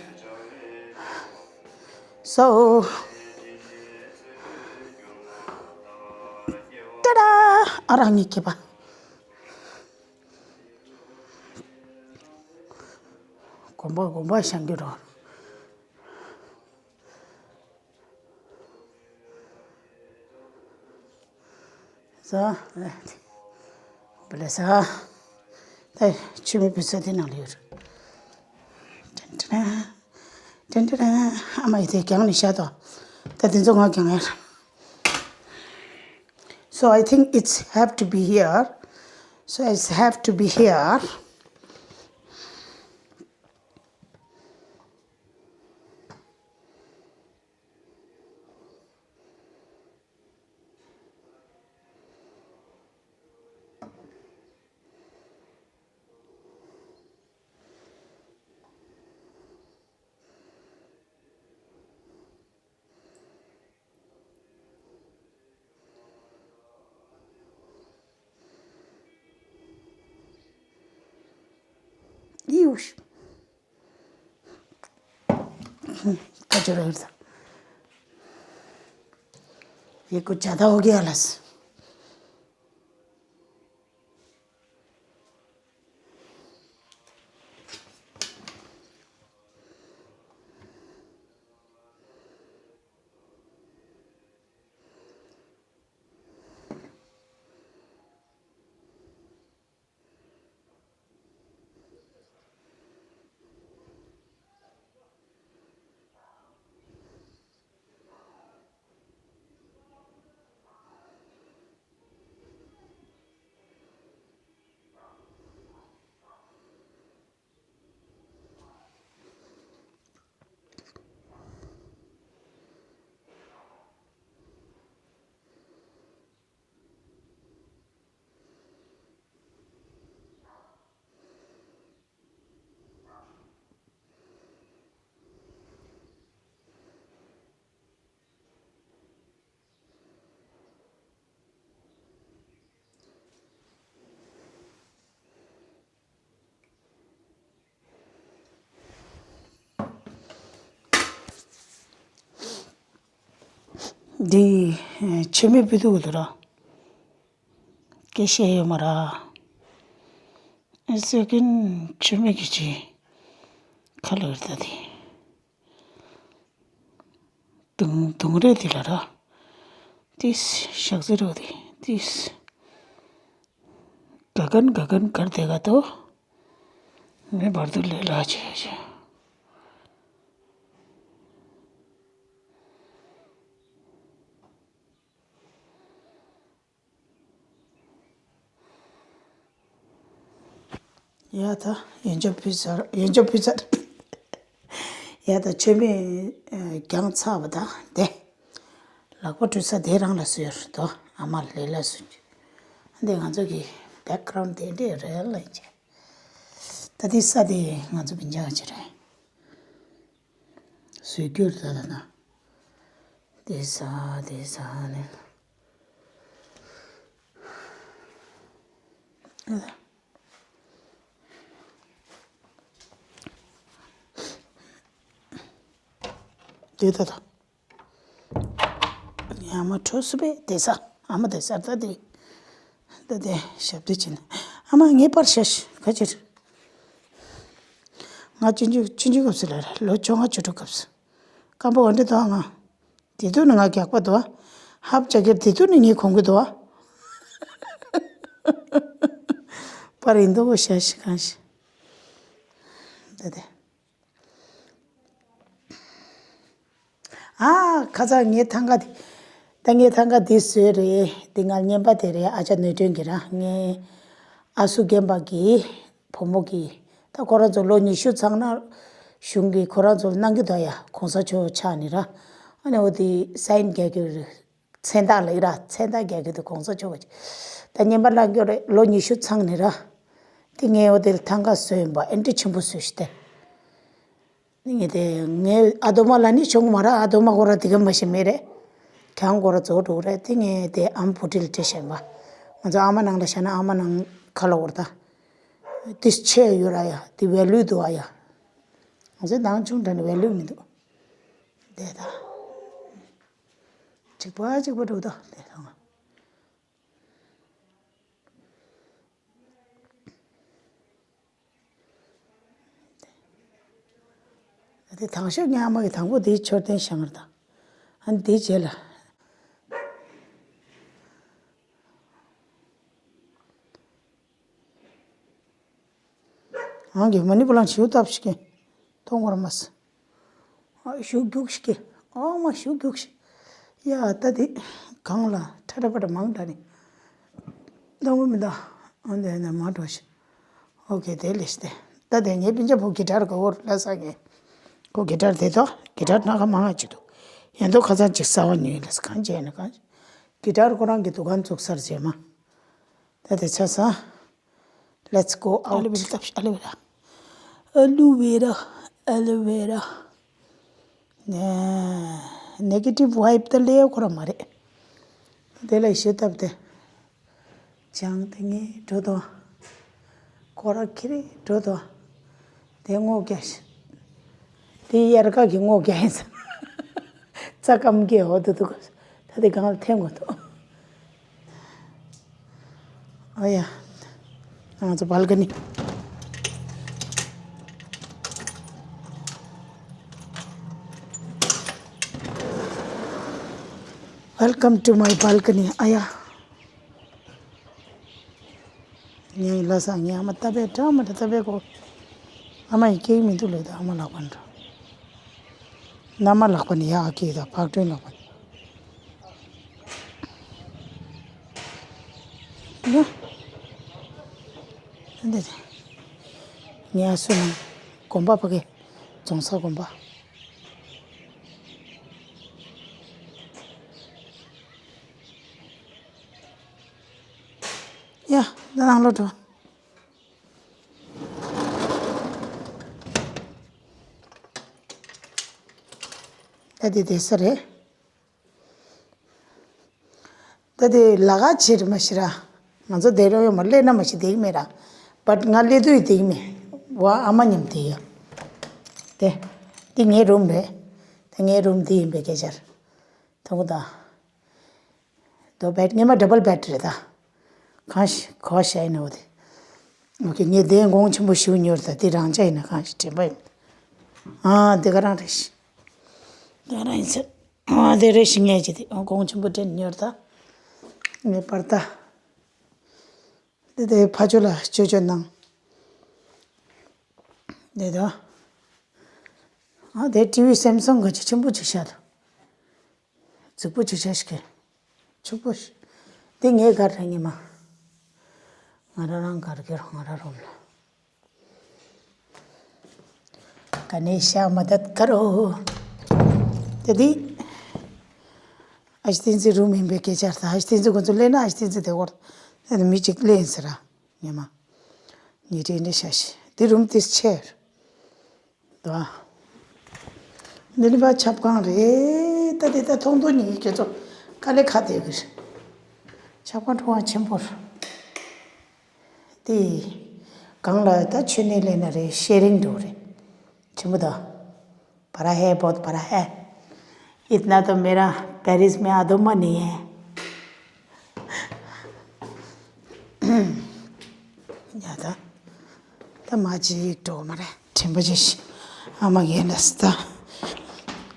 So, ཏ་ཏ། ཨ་རག་ངས་ཁྱེར་པ། གོམ་པ་གོམ་པ་བཤང་གི་རོ། ས། བ་ལེ་ས། ད་ཆུ་མིག་བུ་ས་དེ་ནང་ལ་ཡོད་རེད། ཏན་ཏན། ཏན་ཏན། ཨ་མ་ཡི་དེ་གྱང་ནས་བཤད་དོ། ད་དེ་ཚོ་ང་གྱང་ཡར། So I think it's have to be here. So it's have to be here. ཡིའུ། ཀ་ཅོ་ར་ཡིར་ད། ཡེ་ཀོ་ཇ་ད་ཧོ་གི་ཨ་ལ་སི། འདི་ཆུ་མིག་བུ་དུ་གུ་དུ་ར། སྐད་བཤད་ཡོད་མ་ར། ཨེ་སེ་ཀེན་ཆུ་མིག་གི་ཅི་ཁ་ལོ་ཡོད་ད་དེ། དུང་དུང་རེད་དེ་ལ་ར། ཏིས་ཞག་ཟེར་རོ་དེ་ཏིས། ག་གན་ག་གན་གར་དེ་ག་ཏོ། མེ་བར་དུ་ལས་ལ་ཆེ་ཆེ། ཡ་ད་ཡོན་ཆབ་ཕུལ་ཚར་ཡོན་ཆབ་ཕུལ་ཚར། ཡ་ད་ཆོས་མེད་གྱང་ཚ་བ་ད་དེ། ལག་པ་བཀྲུ་ས་དེ་རང་ལ་སུ་ཡོད་རེད་དོ། ཨ་མ་ལས་ལ་སུ་འདི་ང་ཚོ་གི་བེག་གྷ་རའུན་དེ་འདྲས་རེད་ལ་ཡིན་ཆེ། ད་དེ་ས་དེ་ང་ཚོ་བི་འཇགས་ཅི་རེད། བཟོས་རྒྱུར་ད་ད་ན། དེ་ས་དེ་ས་ནས། དེ་ད་ད། ཡ་མ་འཕྲོ་སུ་པས་དེ་ས་ཨ་མ་དེ་ས་ད་དེ། ད་དེ་ཞབས་དེ་ཕྱིན། ཨ་མ་ངའི་པར་ཤ་ཤ་ག་ཅིར། ང་ཅི་འཇུ་ཅི་འཇུ་སྐབས་སུ་ལ་ར་ལོ་བཅོ་ལྔ་བཅུ་དྲུག་སྐབས་སུ། སྐམ་པོ་འོ་འདྲ་འདུག་ང་། དེ་དུས་ནི་ང་རྒྱགས་པ་འདུག་ཨ། ཧབ་ཅག་གེར་དེ་དུས་ནི་ངས་གོན་གི་འདུག་ཨ། པར་ཡིན་འདུག་གོ་ཤ་ཤ་གང་ཤ། ད་དེ། ཨ། ཁ་ཚ་ངའི་ཐང་ག་དེ། ད་ངའི་ཐང་ག་དེ་བཟོས་རེད། དེ་ང་རྔན་པ་དེ་རེད། ཨ་ཅག་ནོར་སྒྲོན་གྱི་ར། ངའི་ཨ་སུ་རྒན་པ་གི་བུ་མོ་གི། ད་ཁོ་རང་ཚོ་ལོ་ཉི་ཤུ་ཚང་ན། གཞུང་གིས་ཁོ་རང་ཚོ་ལ་གནང་གི་འདུག་ཡ། གོང་ས་མཆོག་ཕྱག་ནས་ར། ཨ་ནི་འོ་དེ་སའིན་རྒྱག་གི་རེད། མཚན་རྟགས་ལབ་ཀྱི་ར། མཚན་རྟགས་རྒྱག་གི་འདུག་གོང་ས་མཆོག་གི། ད་བརྙན་པར་བླངས་ཀྱི་རེད། ལོ་ཉི་ཤུ་ཚང་ནས་ར། དེ་ངས་འོ་དེ་ལ་ཐང་ག་བཟོས་ཡིན་པ། ཨེ་འདྲ་ཆེན་པོ་བཟོས་ཤག་སྟེ། ངས་དེ་ངས་ཨ་དོ་མ་ལ་ནི་ཆུང་མ་ར། ཨ་དོ་མ་ཁོ་ར་དེ་ག་མ་ཤེས་མེད་རེད། ཁྱང་ཁོ་ར་རྫོགས་འགྲོ་གི་རེད། དེ་ངས་དེ་ཨམ་བུ་ཁྲིད་ལ་དྲིས་བཞག་པ། ང་ཚོ་ཨ་མ་ནང་ལ་བཞག་ན་ཨ་མ་ནང་ཁ་ལོ་བར་ད། དེ་ཆེ་ཡོད་ར་ཡ། དེ་ཝེ་ལུ་འདུག་ཨ་ཡ། ང་ཚོའི་ནང་ཆུང་དྲགས་ནས་ཝེ་ལུ་མི་འདུག་དེ་ད། གཅིག་པ་གཅིག་པ་འགྲོ་ད་དེ་ད། དེ་དང་ཤོས་ངའི་ཨ་མ་གི་དང་པོ་དེའི་མཆོད་རྟེན་བཞེངས་རེད་ད། ཨ་ནི་དེའི་རྗེས་ལ། ཨང་གི་མ་ཎི་བུ་ལང་ཞིའུ་བཏབ་ཤིག་གི། མཐོང་བར་མ་ཟད། ཨ་ཞུ་རྒྱུགས་ཤིག་གི། ཨ་མ་ཞུ་རྒྱུགས་ཤིག་ཡ་ད་དེ་གང་ལ་ཁྲ་ཁྲ་པ་ཏྲ་མང་དྲགས་ནི། ལྟ་བུ་མི་འདའ། ཨ་འདི་ནས་མ་འགྲོ་ཤི། ཨོ་ཀེ་དེ་ལས་ཤི་དེ། ད་དེ་ངའི་སྤུན་ཀྱག་བུ་གི་ཊར་ག་བོར་ལ་ས་ངེ། ཁོ་གི་ཊར་དེ་ཏོ་གི་ཊར་སྣ་ཁ་མང་ང་ཅིག་འདུག་ཡན་དོ་ཁ་ཚང་ཅིག་ས་བ་ཉོས་ལ་ས་གང་བྱས་ན་གང་། གི་ཊར་ཁོ་རང་གི་དུ་ཁན་བཙུགས་སར་བྱས་མ། ད་དེ་ཆ་ས། Let's go out. ཨ་ལུ་བེ་ར་ལྟ་བྱ། ཨ་ལུ་བེ་ར། ཨ་ལུ་བེ་ར། ནེ་གེ་ཊིབ་ཝའིབ་ད་ལེའོ་ཁོ་ར་མ་རེད། དེ་ལ་ཤེས་ཐབས་དེ། ཅང་དེ་ངས་འགྲོ་དོ། ཁོ་ར་ཁྱི་རེ་འགྲོ་དོ། དེ་སྔོ་རྒྱ་ཤི། དེ་དབྱར་ཁ་གི་སྔོ་རྒྱ་ཡིན་ས། རྩ་སྐམ་གྱི་འོ་དུ་དུ་ག་ད་དེ་གང་ལ་འཐེན་དགོས་དོ། ཨ་ཡ། ང་ཚོ་balcony། Welcome to my balcony. ཨ་ཡ། ངའི་ལ་ས་ངའི་ཨ་མ་ཏ་པའི་འདྲ་མ་འདྲ་ཏ་པའི་གོ། ཨ་མ་ཡི་སྐྱེ་མི་འདུག་ལོས་ད་ཨ་མ་ལག་པ་འདྲ། མནའ་མ་ལག་པ་ནི་ཡག་གི་ད་ཕག་ཀྲོན་ལག་པ་ནི། ཡ། འདི་རེད། ངའི་ཨ་སུ་ནང་དགོན་པ་ཕ་གི་རྫོང་ས་དགོན་པ། ཡ། ད་ནང་ལོགས་འགྲོ། ད་འདི་བསྡད་ས་རེད། ད་དེ་ལ་ག་བྱེད་རེད་མ་ཤི་ར། ང་ཚོ་བསྡད་རོགས་ཡོད་མ་སླེབས་ན་མ་ཤི་བསྡད་ཀྱི་མེད་ར། བཊ་ང་སླེབས་དུས་བསྡད་ཀྱི་མེད། ཝ་ཨ་མ་མཉམ་བསྡད་ཡོད། དེ། འདི་ངའི་རུམ་རེད། དེ་ངའི་རུམ་འདི་ཡིན་པའི་སྐད་ཆ་རེད། ཐུང་གུ་ད། དོ་བཊ་ངས་མ་ཌབ་བལ་བཊ་རེད་ད། གང་ཤི་གོ་ཤ་ཡིན་ནོ་དེ། ཨོ་ཀེ་ངས་དེ་དགོངས་ཆེན་པོ་ཞུ་མྱོང་རེད་ད། དེ་རང་ཅག་ཡིན་ན་གང་ཤི་དྲན་པ་ཡིན། ཨ་དེ་ག་རང་རེད་ཤི། དེ་ག་རང་ཡིན་ཚེ། ཨ་དེ་རེད་ཤི་ངས་ཅི་དེ་ཨོ་དགོངས་ཆེན་པོ་དྲན་མྱོང་རེད་ད། ངས་པར་ད། དེ་དེ་ཕ་ཆོས་ལ་ཅོ་ཅོ་གནང་། དེ་དོ། ཨ་དེ་ཊི་ཝི་སེམ་སང་གི་ཆེ་ཆེན་པོ་ཅིག་ཤར་འདུག་རྫིག་པོ་ཅིག་ཤར་ཤི་གི་ཕྱུག་པོ་ཤི། དེ་ངའི་གར་ར་ཉི་མ། ང་རང་རང་གར་གི་རང་ང་རང་རུམ་ལ། ག་ནས་ཤ་མ་དད་ཀ་རོ། དེ་དེ། ཨ་ཞི་ཏིན་ཙི་རུམ་ཡིན་པའི་སྐད་ཆ་རེད། ཨ་ཞི་ཏིན་ཙི་ཁོ་ཚོ་སླེབས་ན་ཨ་ཞི་ཏིན་ཙི་དེ་བོར། དེ་ནི་མི་གཅིག་སླེབས་ཡིན་ཟེར་ར། ཉི་མ། ཉི་ཁྲི་འདྲ་ཤ་ཤི། དེ་རུམ་དེ་ཆེ། དོ། འདི་ནི་བ་ཆབ་ཁང་རེད། ད་དེ་ད་ཐོང་ཐོང་ཉིད་ཀྱི་ཚོ་དཀའ་ལས་ཁག་དེ་གི་རེད། ཆབ་ཁང་ཁྲོ་བ་ཆེན་པོ་རེད། དེ། གང་ལ་ད་ཆོས་ནས་ལས་ན་རེད། ཤེ་རིང་འགྲོ་རེད། ཆེན་པོ་ད། बड़ा है, बहुत बड़ा है। इतना तो मेरा पेरिस में आधो में नहीं है। ཡ་ད། ད་མ་ཅིག་འགྲོ་མ་རེད། དྲན་པ་ཅིག་ཤི། ཨ་མ་ངས་ལས་ད།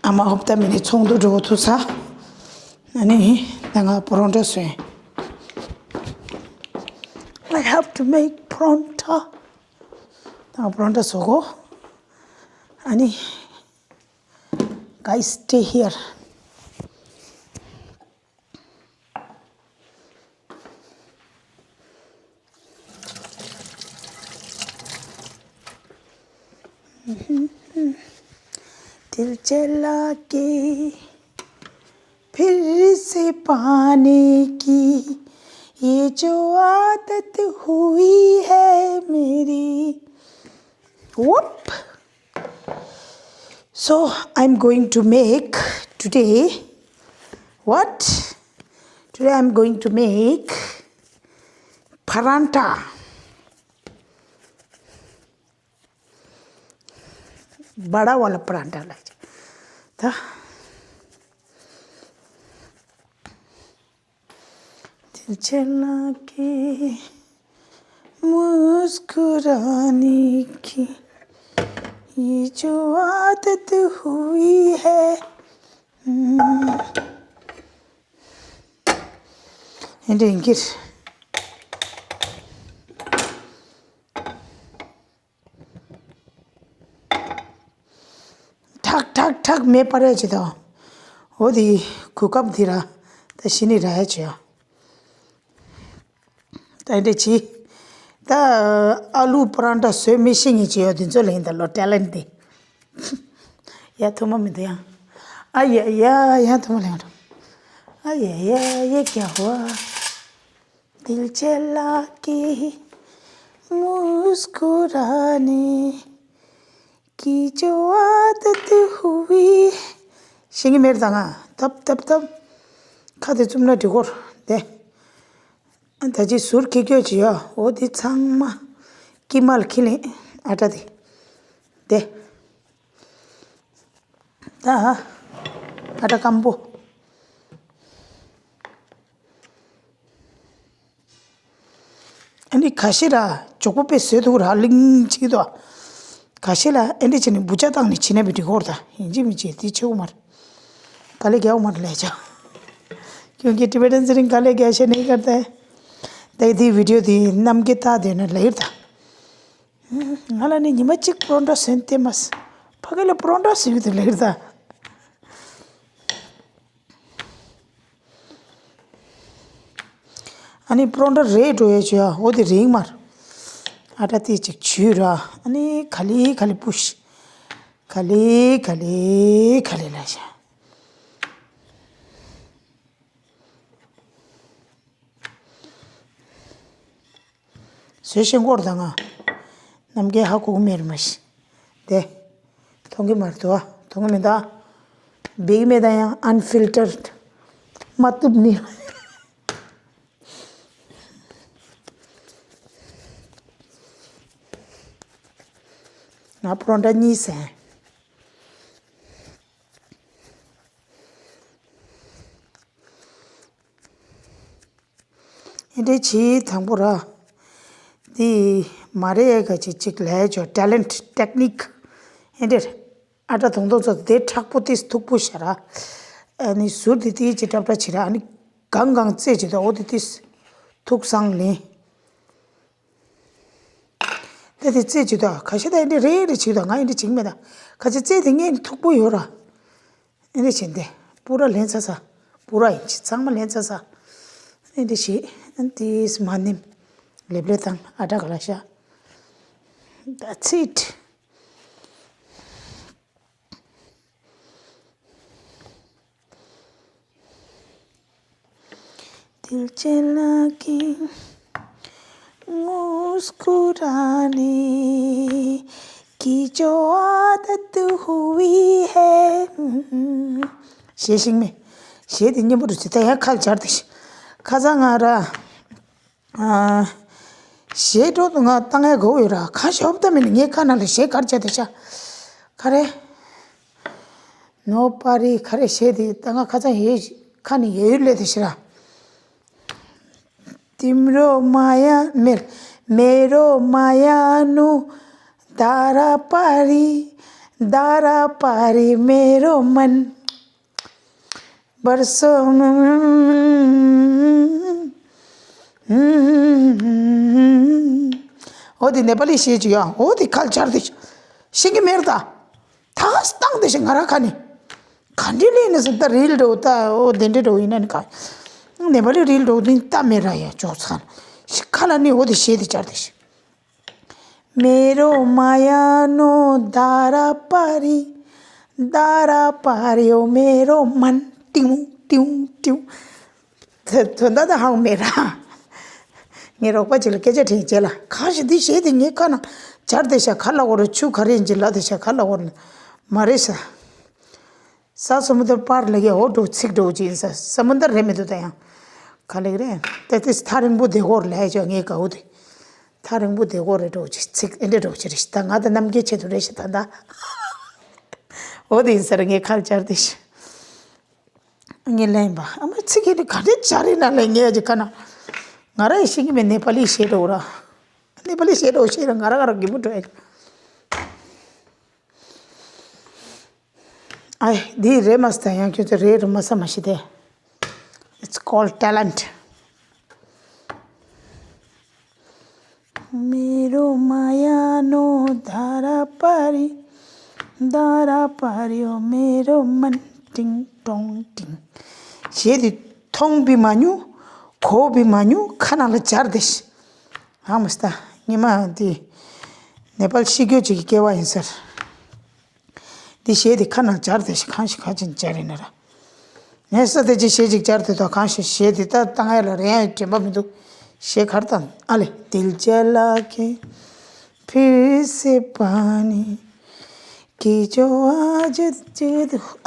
ཨ་མ་ཧོབ་ད་མི་ནི་ཚོང་དུ་འགྲོ་ཐུབ་ས། ཨ་ནི་ད་ང་པོ་རོན་ཊ་བཟོས། I have to make paronta. ད་ང་པོ་རོན་ཊ་བཟོ་གོ། ཨ་ནི། Guys, stay here. दिल चला के फिर से पाने की ये जो आदत हुई है मेरी। Whoop. So I'm going to make today what? Today I'm going to make paranta. बड़ा वाला परांठा ला। दिल चला के मुस्कुराने की ये जो आदत हुई है। हम्म। And then get ཐག་ཐག་ཐག་མེ་སྤར་ཡ་བྱེད་དོ། འོ་དེ་གོ་སྐབས་འདི་ར་ད་གཞི་ནས་རག་ཡ་བྱེད་ཡ། ད་འདྲ་བྱེད། ད་ཨ་ལུ་པ་རན་ཏྲ་བཟོས་མི་ཤེས་ངེས་བྱེད་ཡ་དེ་ཚོ་ལ་ཡིན་ད་ལོ་ཊེ་ལེན་ཊི་དེ། ཡ་ཐུབ་མ་མི་འདུག་ཡ། ཨ་ཡ་ཡ་ཡ་ཐུབ་མ་ལེན་རོ། ཨ་ཡ་ཡ་ཡ་ཀྱ་ཧོ། दिल चला के मुस्कुराने की जो आदत हुई। ཤེས་ཀྱི་མེད་ད་ང་། ཏབ་ཏབ་ཏབ། ཁ་དེ་བཙུམ་ན་འགྲིག་གོ་དེ། ད་ཅི་ཟུར་ཁྱེར་སྐྱོད་བྱེད་ཡ། འོ་དེ་ཚང་མ་ཀི་མལ་ཁི་ལེ་ཨ་ཏྲ་དེ། དེ། ད་ཨ་ཏྲ་སྐམ་པོ། ཨ་ནི་ཁ་ཤས་ར་མགྱོགས་པོ་དཔེ་བཟོས་འདུག་ར་ལིང་ཅིག་དོ། ཁ་ཤས་ལ་ཨེ་འདྲ་བྱས་ནས་འབུ་ཅག་བཏང་ནས་བྱིན་ན་བི་འགྲིག་གོ་ར་ད་ཡིན་གཅིག་མིན་གཅིག་དེ་ཆེ་གོ་མར། ག་ལེ་རྒྱག་མར་ལས་ཆ། क्योंकि टिबेटन ज़रिंग ག་ལེ་རྒྱག་ཤེས་ནས་གར་ད། ད་དེ་བི་ཌིའོ་དེ་རྣམ་རྒྱལ་ལྟ་དེ་ན་ལེར་ད། ང་ལ་ནི་ཉི་མ་གཅིག་པོ་རོ་འདྲ་སོན་ཏེ་མ། ཕ་གི་ལ་པོ་རོ་འདྲ་སོན་གི་དེ་ལེར་ད། ཨ་ནི་པོ་རོ་འདྲ་རེད་འགྲོ་ཡས་བྱོས་ཨ། འོ་དེ་རིང་མར། ཨ་ཏྲ་ཏི་ཅིག་བྱུས་ར། ཨ་ནི་ག་ལེ་ག་ལེ་པུཤ། ག་ལེ་ག་ལེ་ག་ལེ་ལ་ཤ། བཟོས་ཤིང་སྐོར་དང་ང་། རྣམ་རྒྱལ་ཧ་གོ་གི་མེད་རེད་མ་གཞི། དེ། མཐོང་གི་མ་རེད་དོ། མཐོང་གི་མེད་ད། འབིག་མེད་ད་ཡང་ཨན་ཕིལ་ཊར་ཌི། མ་བཏུབ་ནི། ང་པོ་རོ་འདྲ་གཉིས་ཟན། ཨེ་འདྲའི་བྱིས་དང་པོ་ར། འདི་མ་རེད་ག་ཅིག་ཅིག་ལས་ཅོ་ཊེ་ལེན་ཊི་ཊེག་ནིག་ཨེ་འདྲ། ཨ་ཏྲ་དུང་དུང་ཚོ་དེ་མཁྲེགས་པོ་ཏིས་མཐུག་པོ་ཤ་ར། ཨ་ནི་ཟུར་དེ་ཏིས་ཅི་ཏྲབ་ཏྲ་བྱེད་ར། ཨ་ནི་གང་གང་རྩེ་ཅི་དོ་འོ་དེ་ཏིས་མཐུག་སང་ལེན། དེ་དེ་རྩེ་ཅི་དོ་ཁ་ཤས་ད་ཨེ་འདྲ་རེ་རེ་བྱེད་དོ། ང་ཨེ་འདྲ་བྱེད་མེད་ད། ཁ་ཤས་རྩེ་དེ་ངས་མཐུག་པོ་ཡོད་ར། ཨེ་འདྲ་བྱེད་དེ། པུ་ར་ལེན་ཚ་ཚ། པུ་ར་ཡིན་ཅི་ཚང་མ་ལེན་ཚ་ཚ། ཨེ་འདྲ་བྱེད། ཨ་ཏིས་མ་ནིམ། ལེབ་ལེ་དང་ཨ་ཏྲ་ག་ལ་ཤ། That's it. दिल चला के मुस्कुराने की जो आदत हुई है। ཞེས་ཤིང་མེ། ཞེས་དེ་སྙན་པོ་རུ་ཅི་ད་ཡང་ཁ་ལ་སྦྱར་ཏེ་ཤི། ཁ་ཚང་ང་ར། ཨ། གཞས་འགྲོ་དུ་ང་བཏང་ཡ་དགོས་ཡོད་ར། ཁ་ཤོབ་ད་མིན་ངའི་ཁ་ནང་ལ་གཞས་གར་བྱས་ཏེ་ཤ། ཁ་རེ། ནོ་པ་རི་ཁ་རེ་གཞས་དེ་ད་ང་ཁ་ཚང་ཡོད་ཁ་ནི་ཡོད་ལས་དེ་ཤི་ར། तिम्रो माया मेर मेरो माया नु दारा पारी दारा पारी मेरो मन बरसो འོ་དེ་ནེ་པ་ལི་གཞས་ཅིག་ཡོད། འོ་དེ་ཁ་ལ་སྦྱར་ཏེ་ཤེས་ཀྱི་མེད་ད། ཐག་བཏང་དེ་ཤེས་ང་ར་ཁ་ནི། ག་འདྲི་ལས་ནི་སུ་ད་རིལ་འགྲོ་ད་འོ་དེ་འདྲི་འགྲོ་ཡིན་ན་ནི་ག། ནེ་པ་ལི་རིལ་འགྲོ་དེ་ད་མེད་ར་ཡ་ཅོག་ཚང་ཤི་ཁ་ལ་ནི་འོ་དེ་གཞས་དེ་སྦྱར་ཏེ་ཤེས། मेरो माया नो धारा पारी, धारा पार्यो मेरो मन। टिउँ, टिउँ, टिउँ। དོན་དག་ད་ཧང་མེད་ར། ངའི་རོགས་པ་ཅིག་ལ་སྐད་ཆ་དྲིས་བྱས་ལ། གང་ཞིག་འདི་བཤད་དེ་ངའི་ཁ་ན་སྦྱར་དེ་ཤ་ཁ་ལ་བོར་ཆུ་ག་རེ་ཡིན་ཅི་ལ་དེ་ཤ་ཁ་ལ་བོར་མ་རེད་ས། ས་སོ་མུ་དར་པར་ལ་གི་འོ་འགྲོ་ཚིག་འགྲོ་ཅི་ཡིན་ས། ས་མུ་དར་རེད་མི་འདུག་ད་ཡང་། ག་ལེགས་རེད་ད་དེ་ཐག་རིང་པོ་དེ་སྐོར་ལ་ཧ་ཅང་ངའི་དགའ་བོ་དེ། ཐག་རིང་པོ་དེ་སྐོར་རེད་འགྲོ་ཅི་ཚིག་ཨེ་འདྲ་འགྲོ་ཅི་རེད་ཤི་ད་ང་ད་རྣམ་རྒྱལ་ཆེད་དུ་རེད་ཤི་ད་ད། འོ་དེ་ཡིན་ས་ར་ངའི་ཁ་ལ་སྦྱར་དེ་ཤི། ངས་ལན་པ་ཨ་མ་ཚིག་གི་ནི་ག་རེ་སྦྱར་རེད་ན་ལས་ངས་ཅི་ཁ་ན། ང་ར་ཡི་ཤེས་ཀྱི་མེད་ནེ་པ་ལི་ཤེས་འགྲོ་ར། ནེ་པ་ལི་ཤེས་འགྲོ་ཤེས་ར་ང་ར་ང་ར་གི་མུ་འགྲོ་ཡ། ཨའི་འདི་རེད་མ་སྟ་ཡང་ཁྱོད་ཚོ་རེད་རུ་མ་ས་མ་ཤི་དེ། It's called talent. मेरो माया नो धारा पारी, धारा पार्यो मेरो मन। टिङ་ཏོང་ཏིང་། གཞས་དེ་མཐོང་བི་མ་མྱོང་། གོ་བི་མ་མྱོང་། ཁ་ནང་ལ་སྦྱར་དེ་ཤི། ཧ་མ་སྟ་ཉི་མ་འདི་ནེ་པལ་ཤི་རྒྱུ་ཅིག་གི་སྐལ་བ་ཡིན་ཟེར། འདི་གཞས་དེ་ཁ་ནང་སྦྱར་དེ་ཤི་གང་ཞིག་ག་ཅིན་སྦྱར་ཡིན་ན་ར། ངས་ས་དེ་ཅི་གཞས་ཅིག་སྦྱར་དེ་དོ་གང་ཞིག་གཞས་དེ་ད་བཏང་ཡ་ལ་རེ་ཡ་དྲན་པ་མི་འདུག་གཞས་གར་དང་ཨ་ལེ། दिल जला के फिर से पानी की जो आदत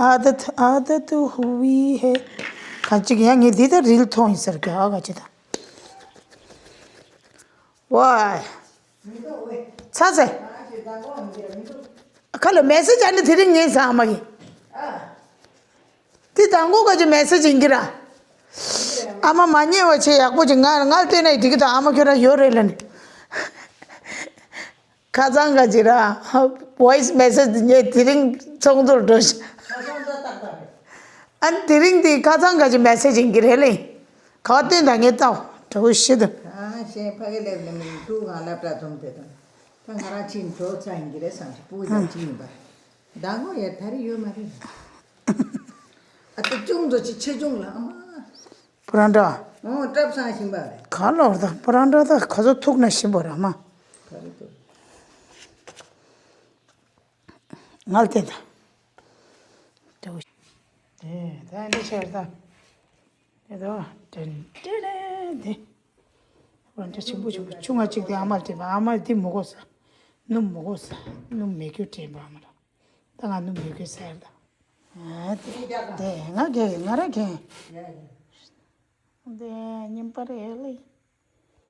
आदत आदत हुई है། གང་ཅིག་ཡང་ངས་འདི་ད་རིལ་མཐོང་ཡིན་ཟེར་གི་ཨ་ག་ཅི་ད། ཝའི། ཚ་ཚ། ཁ་ལ་མེ་སེ་ཇི་ཨ་ནི་དེ་རིང་ངས་ཟ་ཨ་མ་གི། དེ་དང་གོ་ག་ཅི་མེ་སེ་ཇི་ཡིན་གི་ར། ཨ་མ་མ་ཉེས་པ་བྱས་ཡག་པོ་ཅིག་ང་ང་ལ་བལྟས་ན་འགྲིག་གི་ད་ཨ་མ་ཁྱོད་ར་ཡོད་རེད་ལ་ནི། ཁ་སང་ག་ཅི་ར། ཝོ་ཡི་སི་མེ་སེ་ཇི་ངས་དེ་རིང་ཚོགས་འདུར་འགྲོ་ཤི། ཨ་ནི་དེ་རིང་དེ་ཁ་སང་ག་ཅི་མེ་སེ་ཇི་ཡིན་གི་རེད་ལེ། ག་བ་སྟོན་དང་ངས་བལྟའོ་དྲ་བོ་ཤི་དུ། ཨ་ཤེས་ཕ་གི་ལེབ་ནི་མི་འདུག་ང་སློབ་གྲྭ་འཛོམས་དེ་དང་། ད་ང་རང་ཕྱིན་འགྲོ་ཚར་ཡིན་གྱི་རེད་བསམ་གྱི་སྤུ་གུ་དང་ཅི་ཡིན་པ། ཟླ་ངོ་ཡར་ད་རེས་ཡོད་མ་རེད། ཨ་ཏི་ཅུང་ཚོ་ཅི་ཆེ་ཆུང་ལ་ཨ་མ། པུ་རན་ཏྲ། ཨོ་སྐྲབ་སང་ཞིམ་པ་རེད། ག་ལོར་ད་པུ་རན་ཏྲ་ད་ག་ཚོད་ཐུག་ན་ཞིམ་པོ་ར་མ། ག་རེ་ཐུག་ངལ་ཏེ་ད། དེ་ད་འདི་ཆེར་ད། དེ་དོ་ཏྲེན་ཏྲེན་དེ། ཝན་ཏྲ་ཆེན་པོ་ཆེན་པོ་ཆུང་ང་གཅིག་དེ་ཨ་མ་དྲན་པ་ཨ་མ་དེ་མི་དགོས་ས། སྣུམ་མི་དགོས་ས། སྣུམ་མེད་རྒྱུ་དྲན་པ་ཨ་མ་ལ། ད་ང་སྣུམ་མེད་རྒྱུ་ཟེར་ད། ཨ་དེ་དེ་ང་གེ་ང་ར་གེ། དེ་ཉིན་པར་ཨེ་ལི།